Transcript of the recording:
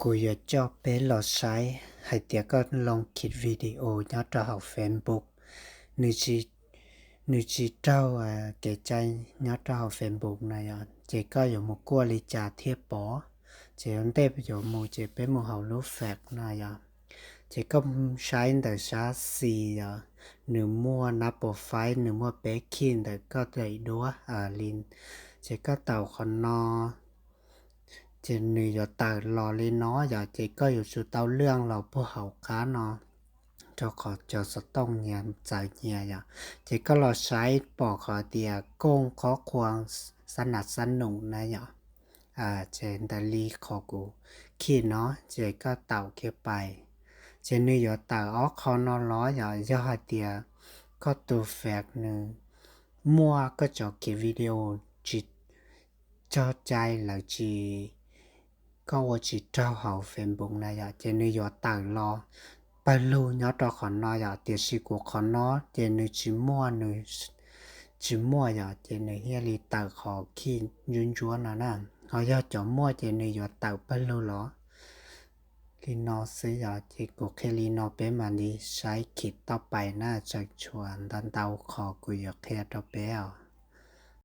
Kuv yuav coj peb los saib hais tias koj loo khij video nyob rau hauv Facebook, nws tsis, nws tsis raug kev cai nyob rau hauv Facebook na yom, ces koj yuav mus kuaj li cas thiaj pom. Ces ua ntej yuav mus ces peb mus hauv lub fem no yom, ces koj saib ntawm sab xis yom, nws muaj nab pos faib, nws muaj peb khij ntawm koj daim duab li, ces koj taum qhov no, ces nws yuav tawm los li no yom, ces koj yuav tsum tau lwaj los puag hauv qab no, rau qhov cov xov tooj nyias txawv nyias yom. Ces koj los saib pom qhov tias kooj qhob qhuas xab nas xab num na yom, ces ntawm li qhov kuv khij no, ces koj taum kiag pais, ces nws yuav tawm ob qho no los yom. Yog hais tias koj tus fem nws muaj koj cov khij video tsis txog cai lawm, tsis, koj ua tsis raug hauv Facebook na yom, ces nws yuav tawm los pawg lug nyob rau qhov no yom. Tiam sis kuv qhov no ces nws tsis muaj, nws tsis muaj yom, ces nws thiaj li tawm qhov khij ntsuab ntsuab no na. Ho yog cov muaj ces nws yuav tawm pawg lug los li no xwb yom. Ces kuv qhia li no peb mam li saib khij toj pais na, tseem tshuav ntau ntau qhov kuv yuav qhia rau peb os.